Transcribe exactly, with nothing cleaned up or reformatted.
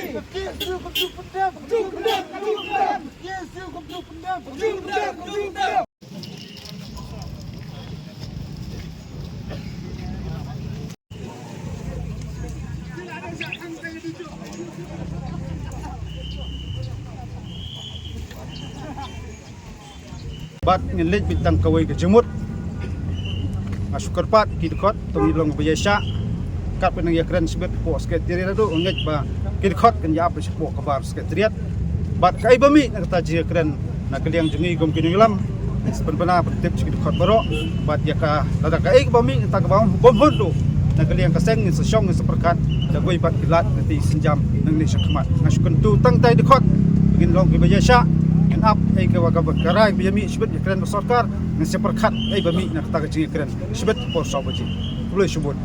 Bad ngin leit beit tang kawei ka jingmut. Nga shu kyrpad ki dkhot, to ngin long ba ïa shah. Katba nang ïa kren shibit hapoh Secretariat ruh, ngeit ba ki dkhot kin ïa ap shapoh ka bar Secretariat. Bad kaei ba mih na kata jingïakren na ka liang jong ngi kum ki nongïalam, sa pynbna pyntip sha ki dkhot baroh. Bad ïa ka, lada kaei ba mih na kata kaba bym hun ruh na ka liang ka seng, ngin sa shong, ngin sa pyrkhat da kawei bad ki lad na kata i sienjam nangne sha khmat. Nga shu kyntu tang tai dkhot, ngin long kiba ïa shah, ngin ap ïa kaba, kaba, ka rai ba ïa mih shibit ïa kren bad sorkar, ngin sa pyrkhat ïa ba mih na kata ka jingïakren shibit por saw baje. Khublei shibun.